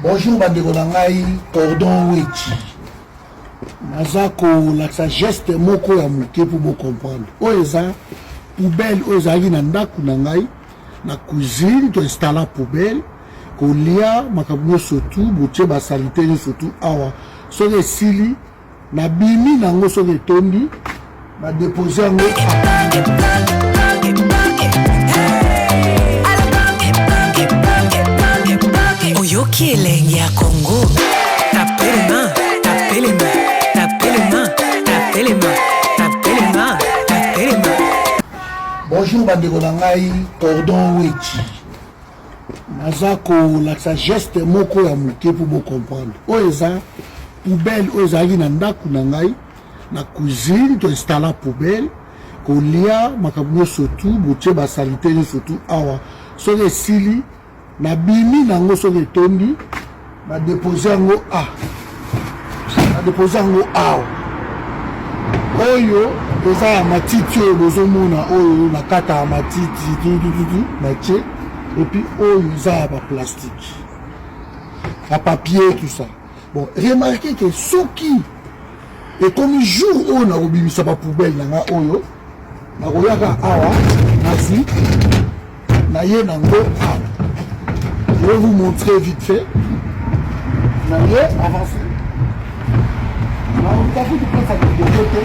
Bonjour bandeko na ngai cordon weti naza kolakisa geste moko ya moke mpo bocomprendre oyo eza poubelle oyo ezalaki na ndako na ngai na cuisine toinstalla poubelle kolia makambo nyonso tu botie basalite nyonso tu awa soki esili nabimi nango soki etondi na depose yango. Oyoki elengi ya Congo. Tapelema, tapelema, tapelema, tapelema, tapelema, tapelema. Bonjour bandeko na ngai cordon weti naza kolakisa geste moko ya moke mpo bocomprendre oyo eza poubelle oyo ezalaki na ndako na ngai na cuisine toinstalla poubelle kolia makambo nyonso tu botie basalite nyonso tu awa soki esili nabimi nango soki etondi na depose yango a na depose yango awa oyo eza ya matiti oyo bozomona oyo na kata ya matiti tutututu natie epuis oyo eza ya baplastique ya papier tout ça. Bon, remarquez que soki ekomi jour oyo nakobimisa bapoubelle na nga oyo nakoyaka awa nazwi naye nango awa. Je vais vous montrer vite fait. Naye avance nakoki kopesa liboso te,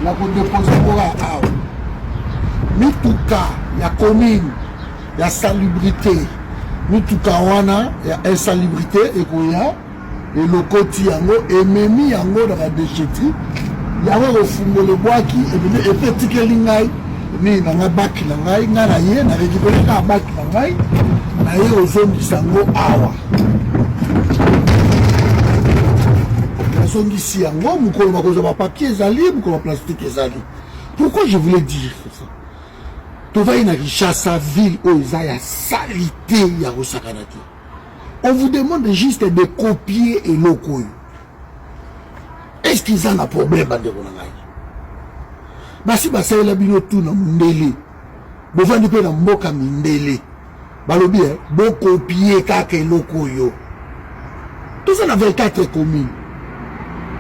nakodepose yango kaka awa. Mituka ya commune ya salubrité, mituka wana ya insalubrité ekoya elokoti yango ememi yango na badechetterie yango ekofungola ebwaki ememi epe etikeli ngai nini na ngai baki na ngai ngai na ye na récupere kaka baki na ngai na ye ozongisa yango awa nazongisi yango mokolo bakozwa bapapier ezali mokolo baplastique ezali. Pourquoi je voulais dire ça? Tovandi na Kinshasa, ville oyo eza ya salite ya kosakana te. On vous demande juste de copier eloko oyo. Est ce que eza na problème bandeko na ngai? Basi basalela bino tu na mundele, bovandi mpe na mboka mindele, balobi eh, bokopie kaka eloko oyo. Toza na 24 commune,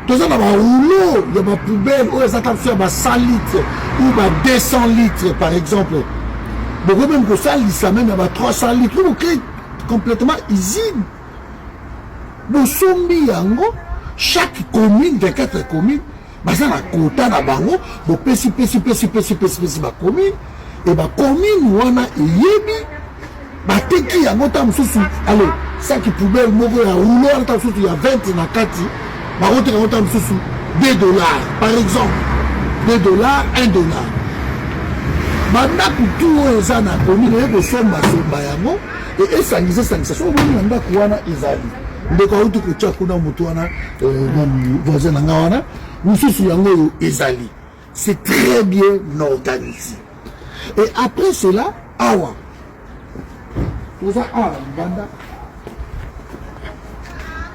toza na barouleau ya bapoubelle oyo eza kaka ya ba 100 litres ou ba 200 litres par exemple. Bokoki meme kosalisa meme ya ba 300 litres, bocree complètement usine, bosombi yango. Chaque commune, 24 commune baza na quota na bango, bopesi pesi pesi pesi pesi pesi bacommune e bacommune wana eyebi bateki yango. Ta mosusu ale saki poubelle moko ya rouleau wana, ta mosusu ya 20 na kati, bakoteka yango ta mosusu 2 $ par exemple, 2 $, 1 $. Bandako tu oyo eza na commune eye kosombasomba yango e esangisa esangisa. Soki omoni na ndako wana ezali ndeko auti kotia kuna motu wana nani voisin na nga wana mosusu yango oyo ezali, c'est très bien organisé. Et après cela, awa toza awa na libanda,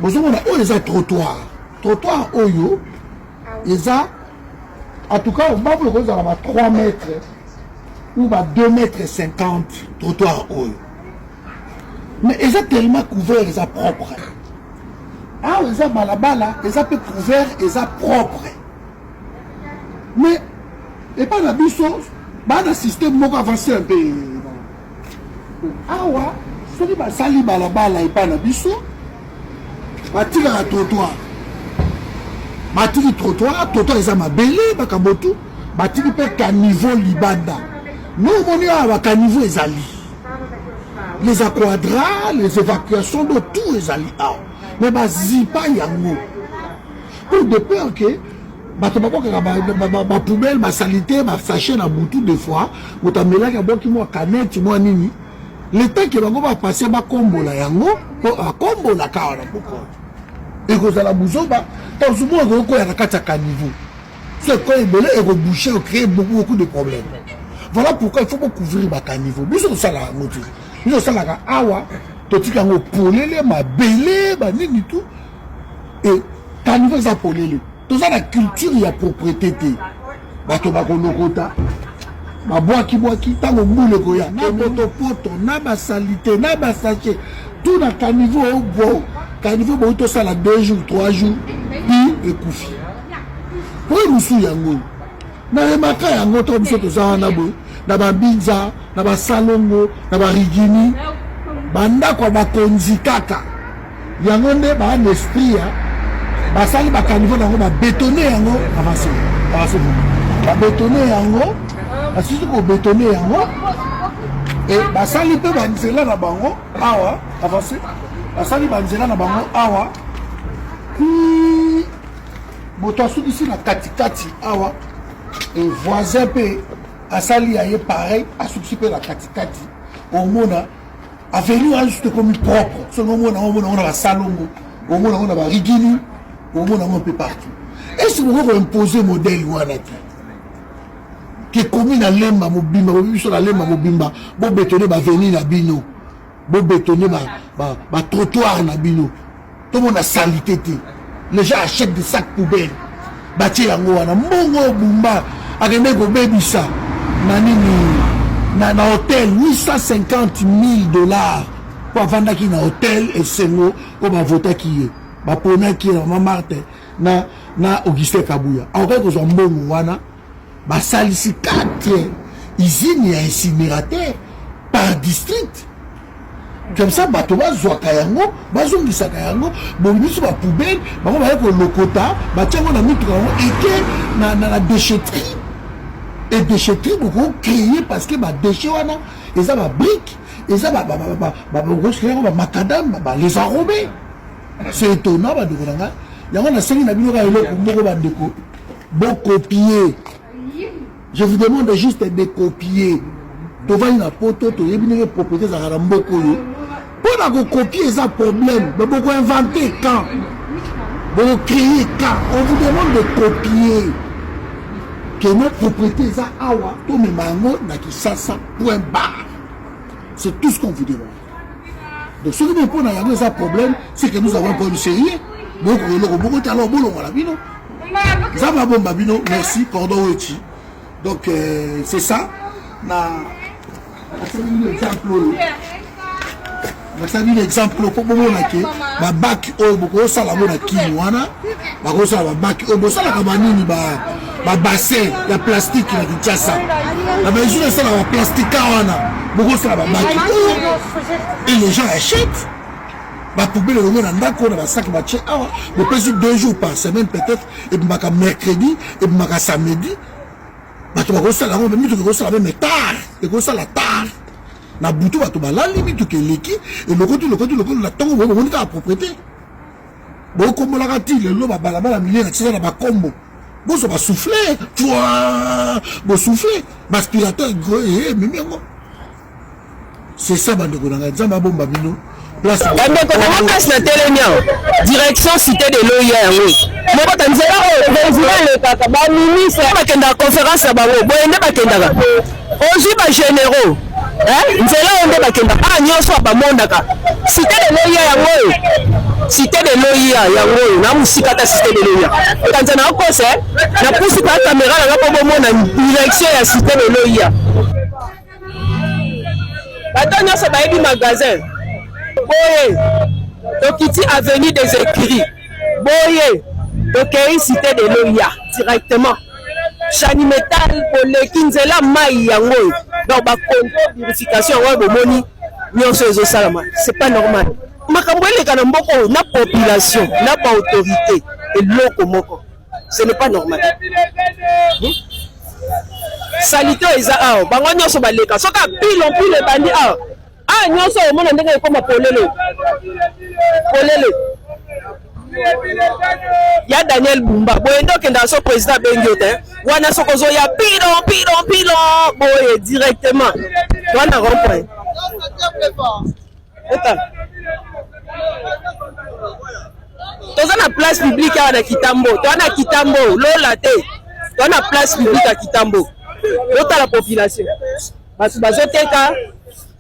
bozomona oyo eza trottoir. Trottoir oyo eza en tout cas mbabu ekozala ba 3 mètres ou ba 2 mètres 50 trottoir oyo, mais eza tellement couvert, eza propre. Awa eza balabala, eza mpe couvert, eza propre. Mais epai na biso baa na système moko avancé un peu awa. Soki basali balabala epai na biso, batikaka trottoir, batiki trottoir, trottoir eza mabele, makambo tu, batiki mpe caniveau libanda. No omoni awa bacaniveau ezali, les aquadras, les évacuations d'eau, tout ezali awa, mais bazipa yango pour de peur que bato babwakaka bapoubelle, basalite, basachet na butu. Des fois moto amelaki, abwaki mwa canette, mwa nini, le temps ke bango bapase bakombola yango, mpo akombolaka awa na mboka oyo ekozala buzoba. Ntango moko ekokoya na kati ya caniveau, so ekoya ebele, ekobouche, ecréer beaucoup beaucoup de problèmes. Voilà pourquoi il faut bocouvrir bacaniveau. Biso tosalaka yango te. Biso tosalaka awa, totika yango polele, mabele, banini tout, et caniveau eza polele. Toza na culture ya propriété te. Bato bakolokota, babwaki-bwaki. Ntango mbula ekoya na potopoto na basalite na basachet. Tout na caniveau bo caniveau boyi tosala 2 jours 3 jours puis ekufi. Oyo mosusu yango oyo na remaka yango to biso toza wana boye na babinza na basalongo na barigini bandako ya bakonzi kaka yango nde baa na esprit ya basali bakanivo na yango babetone yango avance avance babetone yango basisi kobetone yango e basali mpe banzela na bango awa avance basali banzela na bango awa moto asukisi na katikati awa e voisin mpe asali ya ye pareil asukisi mpe na katikati omona avenue wana juste ekomi propre soki omona yango omona yango na basalongo omona yango na barigini omona yango mpe partout esi bokoki koimpose modèle wana te kekomi na lemba mobimba bobi biso na lemba mobimba bobetone baveni na bino bobetone batrottoir ba, ba na bino tomona salite te les gens achètent des sacs poubelle batie yango wana mbongo oyo bumba akende kobebisa na nini na, na hotel 850 000 dollars mpo avandaki na hotel esengo oyo bavotaki ye baponaki ye na mama marte na, na augustin kabuya akokaki kozwa mbongo wana basalisi 4 usine ya incinérateur par district comme ça bato bazwaka yango bazongisaka yango bobimisi bapoubele bango baye kolokota batia yango na mituka yango eke na, na, na déchetterie e déchetterie bokocreye parce que badéchet wana eza babrique eza bokocreye yango bamacadam les enrobés c'est étonnant bandeko na ngai yango nasengi na bino kaka eloko moko bandeko bokopie Je vous demande juste de copier. Tovandi na poto toyebi ndenge propriété ezalaka na mboka oyo. Mpo na kokopie eza problème, mais boko inventer quand? Boko créer quand? On vous demande de copier. Que nos propriétés eza awa tomema yango na Kinshasa point barre. C'est tout ce qu'on vous demande. Donc soki mpe mpo na yango eza problème, c'est que nous avons un problème sérieux. Bokoka eloko moko te alors bolongola bino. Nzambe abomba bino, merci cordon weti. Donc euh, c'est ça. Na nasali bino exemple oyo. Nasali bino exemple oyo mpo bomona ke babaki oyo bokosala yango na kini wana bakosala babaki oyo bosalaka banini ba babassin ya plastique na Kinshasa na bausine esalaka baplastika wana bokosala babaki oyo et les gens achètent bapoubele elongo na ndako na basaki batie awa bopesi deux jours par semaine peut-être ebimaka mercredi ebimaka samedi bato bakosala yango mituka ekosala meme tard ekosala tard na butu bato balali mituka eleki elokoti lokoti lokoti na ntongo boye bomoni kaka propriété bokombolaka ti lelo babalabala minene na kisasa na bakombo bozwa basouffle toi bosouffle baaspirateur ememi yango C'est ça bandeko na ngai nzambe abomba bino place bandeko na nga place na telemi awa direction cité de l'oia yango mokota nzela oyo président alekaka baministre bakendaka conférence na bango boye nde bakendaka ozwi bagénéraux nzela oyo nde bakendaka awa nyonso bamonaka cité de l'oia yango oyo cité de l'oia yango oyo na mosika ta cité de l'oia kanza na okosa napusi pa kamera nanga mpo bomona direction ya cité de l'oia bato nyonso bayebi magasin boye tokiti avenue des écuries boye tokei cité de l'oia directement chani metal boleki nzela mai yango oyo donc bacontrole purification yango oyo bomoni nyonso ezosalama c'est pas normal makambo eleka na mboka oyo na population na baautorité eloko moko ce n'est pas normal hmm? salite oyo eza awa bango nyonso baleka soki apilo mpilo ebandi awa awa nyonso omona ndenge ekoma polele polele ya daniel bumba boye nde okendaka so président abengi yo te wana soki ozoya pilon pilon pilon boye directement wana rond point otala toza na place publique awa na kitambo toza na kitambo lola te toza na place publique ya kitambo botala population bato bazoteka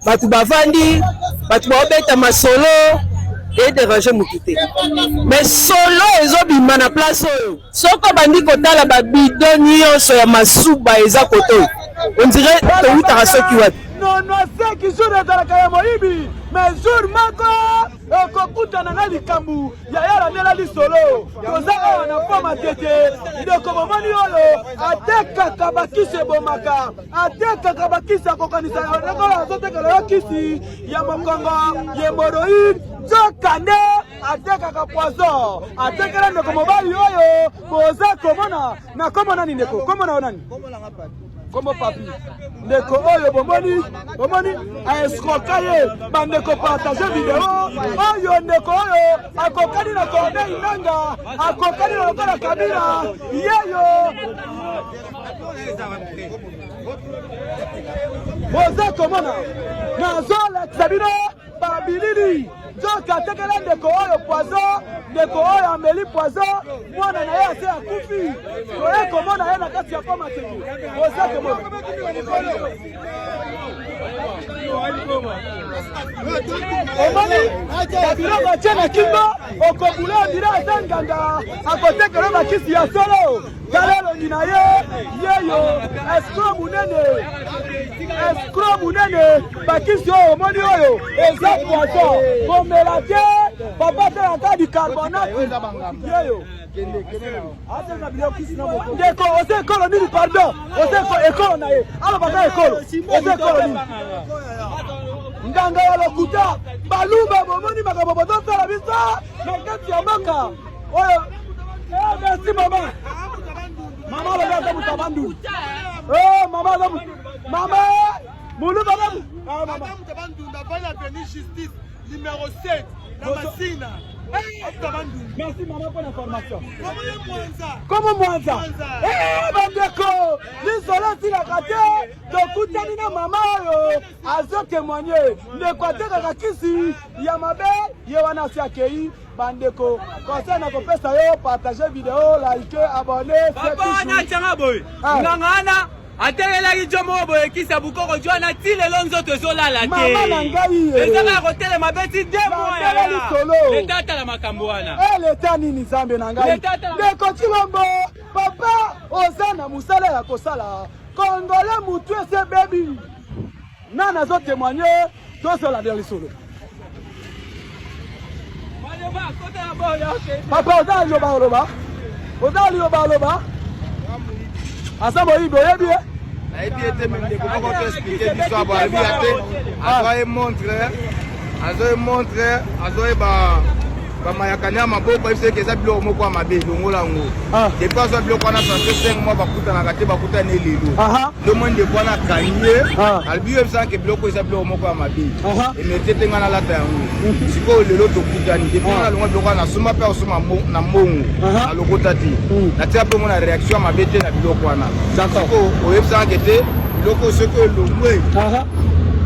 bato bavandi bato baobeta masolo ederange motu te mais solo ezobima na place oyo soki obandi kotala babido nyonso ya masuba eza kote oyo ondire towutaka soki wapi Nono seki jour ezalaka ya moyibi mais jour moko. Okokutana na likambo yaya, landela lisolo. Toza awa na po Matete. Ndeko bomoni oyo atekaka bakisi ebomaka, atekaka bakisi akokanisa lokola azotekela yo kisi ya mokongo ya hemoroïde, nzoka nde atekaka poison. Atekela ndeko mobali oyo boza komona na kombo nani? Ndeko, kombo na yo nani? Kombo Papi. Ndeko oyo bomoni, bomoni aescroka ye. Bandeko, partage video oyo. Ndeko oyo akokani na Corneille Nanga, akokani na lokola Kabila yeyo boza komona. Nazolakisa bino babilili, nzoka atekela ndeko oyo poison. Ndeko oyo ameli poison, mwana na ye ase akufi. Toye komona ye na kati ya poma teke, oza komona. Omoni babiloko atie na kingo, okobula ondire aza nganga, akotekela bakisi ya solo. Tala elongi na ye, yeyo escroc munene, escroc munene. Bakisi oyo omoni oyo eza poison, komela te. Papa atekaka bicarbonate yeyo. Ndeko, oza ekolo nini? Pardon, oza ekolo na ye, alobaka ekolo, oza ekolo nini? Nganga ya lokuta. Baluba, bomoni makambo bozosala biso na kati ya mboka oyo. Merci mama. Mama alobi aza moto ya Bandundu. Mama aza mama moluba. Mama numéro 7 na Masina. Merci mama pour l'information. Komo Mwanza. Bandeko, lisolo esilaka te. Tokutani na mama oyo azotémoigne. Ndeko atekaka kisi ya mabe, ye wana asi akei. Bandeko, conseil na kopesa yo: partage video, like, abonne. Papa wana atianga boye, nganga wana atelelaki jo moko boye, kisi ya bukoko jo wana, ti lelo nzoto ezolala te. Mama na ngai. Ezaka ya kotelema, beti de mois. Lisolo. Leta atala makambo wana. Leta nini? Nzambe na ngai. Ndeko Chilombo, papa, oza na mosala ya kosala. Kongole mutu ese bebi nani azotémoigne, tozolandela lisolo. Papa, oza na liloba oloba? Oza na liloba oloba? Aza moyibi, oyebi ye? Nayebi ete me ndeko moko to explique biso abo alobi ya te, azwa ye montre, azwa ye montre, azwa ye bamayakani ya maboko, ayebisa eke eza biloko moko ya mabe, longola yango. Depuis azwa biloko wana, ça fait 5 mois bakutanaka te, bakutani lelo. Nde moi ndeko wana akangi ye, alobi yo yebisaka biloko eza biloko moko ya mabe, emérite te ngai nalata yango. Sikoyo lelo tokutani. Depuis nga nalongwa biloko wana, nasomba mpe akosomba na mbongo, alokota te, natia mpe mona réaction ya mabe te na biloko wana. Sikoyo oyebisaka ke te, biloko soki elongwe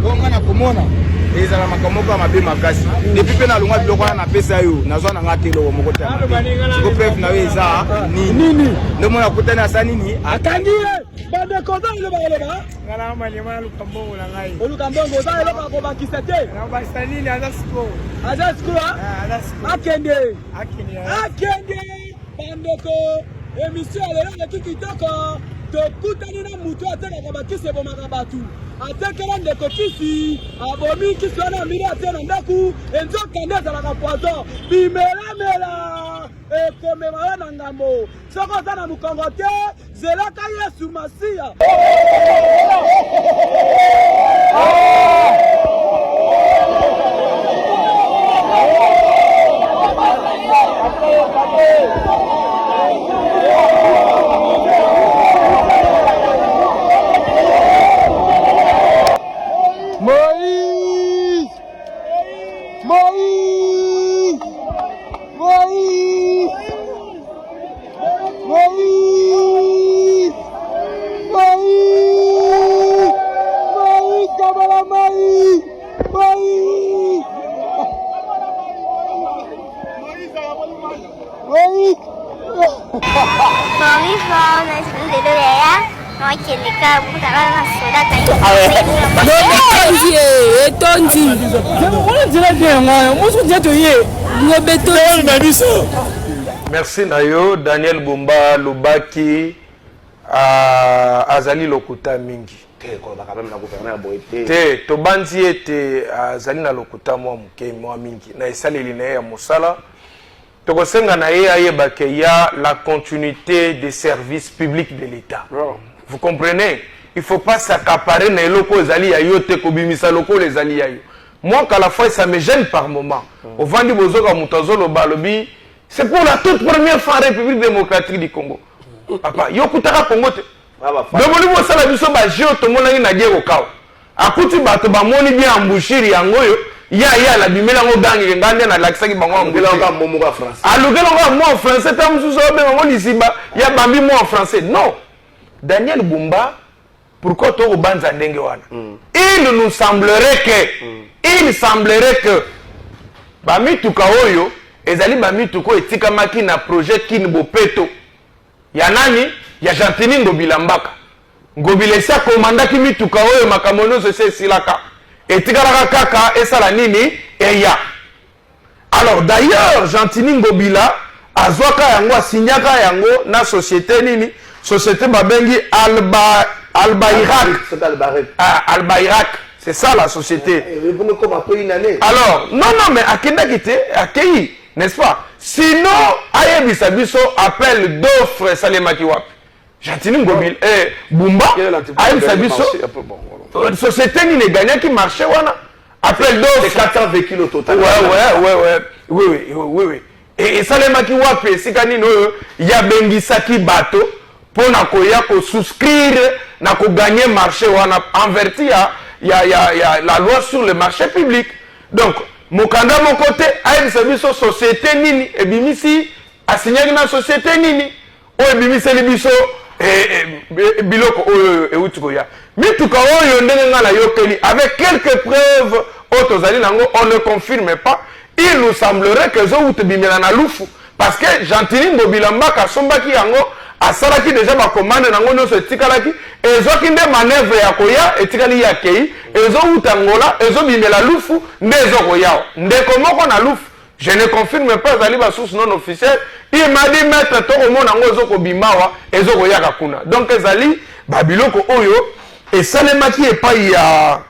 po nga na komona ezala makambo moko ya mabe makasi. Depuis mpe nalongwa biloko wana, napesa yo, nazwa na nga te eloko moko te ya mabe. Siko preuve na yo eza nini? Nde mona akutani, asa nini? Akangi ye. Bandeko, oza liloba koloba? Nga na manyema, naluka mbongo na ngai. Oluka mbongo, oza eloko ya kobakisa te? Nakobakisa nini? Aza sikoyo. Aza sikoyo. Akende, akende. Bandeko, émission ya lelo eleki kitoko. Tokutani na mutu atekaka bakisi ebomaka bato. Atekela ndeko kisi, abomi kisi wana, amili, atie na ndako, enzoka nde ezalaka poison. Bimelamela ekomema yo na ngambo. Soki oza na mokongo te, zelaka Yesu Masiya. Moïse! Moïse! Moïse! Moïse! Moïse! Moïse Kabala Moïse! Moïse! Moïse! Bonjour, lelo yaya nakende kaka kutana na soda. Etondi wana nzela bien yango wana mosuku nzela toye ngobe na biso. Merci na yo Daniel Bumba. Lobaki azali lokuta mingi. Te, kolobaka meme na gouverneur boye te. Te, tobanzi ete azali na lokuta mwa moke, mwa mingi na esaleli na ye ya mosala. Tokosenga na ye ayeba ke ya la continuité des services publics de l'État. Vous comprenez? Il faut pas s'accaparer na eloko ezali ya yo te, kobimisa lokola ezali ya yo. Moi, qu'à la fois, ça me gêne par moment. Ovandi bozoka moto azoloba, alobi, c'est pour la toute première fois en République démocratique du Congo. Papa, yo kutaka Congo te. Domoni bosala biso ba jeu tomonaki na Diego Kao. Akuti bato bamoni bien embouchure yango oyo ya ya na bimela yango gangi nga nde nalakisaki bango embouchure. Alukela ngo mot en français ta mosusu obenga ngo liziba ya bambi mot en français. Non. Daniel Bumba, pourquoi tokobanza ndenge wana? Il nous semblerait que il semblerait que bamituka oyo ezali bamituka oyo etikamaki na projet Kin Bopeto ya nani? Ya Gentiny Ngobila Mbaka. Ngobila esi akomandaki mituka oyo, makambo nyonso esi esilaka, etikalaka kaka esala nini? Eya. Alors d'ailleurs Gentiny Ngobila azwaka yango, asignaka yango na société nini? Société babengi Alba Alba Irak. Ah, Alba Irak, c'est ça la société. Alors non non, mais akendaki te, akei, n'est-ce pas? Sinon ayebisa biso appel d'offre esalemaki wapi? Gentiny Ngobila, eh, Bumba ayebisa biso société nini egagnaki marché wana, appel d'offre. 400 véhicules au total. Ouais. Et esalemaki wapi, esika nini oyo yabengisaki bato mpona koya kosouscrire na kogagner marché wana en vertu ya la loi sur le marché public? Donc mokanda moko te ayebisa biso société nini ebimisi, asignaki na société nini oyo ebimiseli biso biloko oyo euti koya, mituka oyo. Ndenge ngai nayokeli, avec quelques preuves oyo tozali nango, on ne confirme pas, il nous semblerait que ezowuta ebimela na Lufu, parce que Gentiny Ngobila Mbaka asombaki yango, asalaki déjà bacommande nango nyonso, etikalaki ezwaki nde manœuvre ya koya, etikali ye akei. Ezowuta Ngola, ezobimela Lufu nde ezokoya. Ndeko moko na Lufu, je ne confirme pas, ezali basource non officielle, il m'a dit: "Maître, tokomona yango ezokobima awa, ezokoyaka kuna." Donc ezali babiloko oyo esalemaki epai ya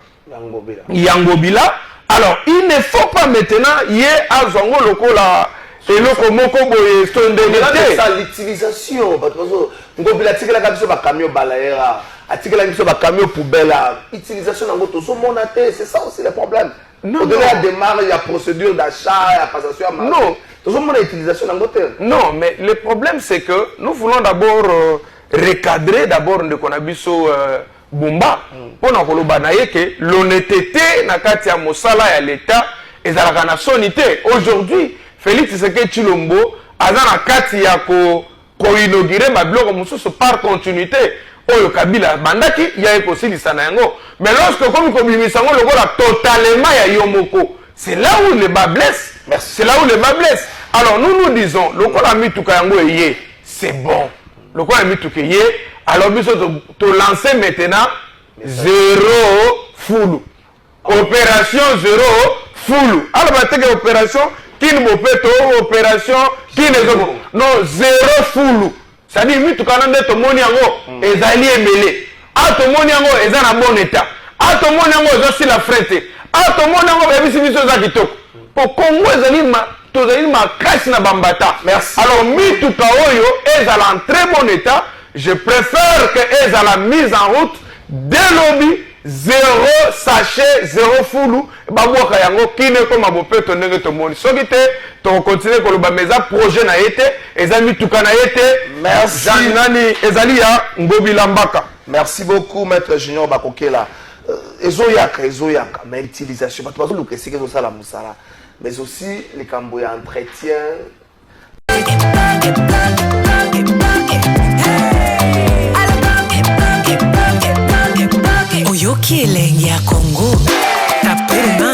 Ngobila. Alors il ne faut pas maintenant ye azwa yango lokola eloko moko boye to ndenge te. L'utilisation, bato bazo, Ngobila atikelaka biso bacamion balayeur, atikelaki biso bacamion poubelle, utilisation yango tozomona te. C'est ça aussi le problème. Non. Au-delà ya démarche, ya procédure d'achat, ya passation ya marché, Non. tozomona utilisation yango te. Non, mais le problème, c'est que nous voulons d'abord recadrer d'abord ndeko na biso Bumba mpona koloba na ye ke l'honnêteté na kati ya mosala ya l'État ezalaka na soni te. Aujourd'hui, Félix Tshisekedi Tshilombo aza na kati ya ko koinaugurer babiloko mosusu par continuité oyo Kabila abandaki, ya ye kosilisa na yango. Mais lorsque okomi kobimisa yango lokola totalement ya yo moko, c'est là où le bât blesse, c'est là où le bât blesse. Alors nous nous disons, lokola mituka yango eye, c'est bon. Lokola mituka eye, alors biso tolance maintenant zéro fulu, opération zéro fulu. Aloba teke opération Kin Bopeto, opération Kin ezoko, non, zéro fulu, c'est-à-dire mituka wana nde tomoni yango ezali ebele. A tomoni yango eza na bon état, a tomoni yango ezosila frein te, a tomoni yango bayebisi biso eza kitoko, po Kongo ezali ma, tozali makasi na bambata. Merci. Alors mituka oyo ezala en très bon état, je préfère que ezala mise en route dès lobi, zéro sachet, zéro fulu, babwaka yango, kino ekoma bopeto ndenge tomoni. Soki te, tokocontinuer koloba, mais eza projet na ye te, eza mituka na ye te. Merci. Nani ezali ya Ngobila Mbaka. Merci beaucoup, maître Junior Bakokela. Ezoyaka, ezoyaka, mais utilisation, bato bazoluka esika ezosala mosala, mais aussi likambo ya entretien. Oyoki elengi ya Kongo, tapelema.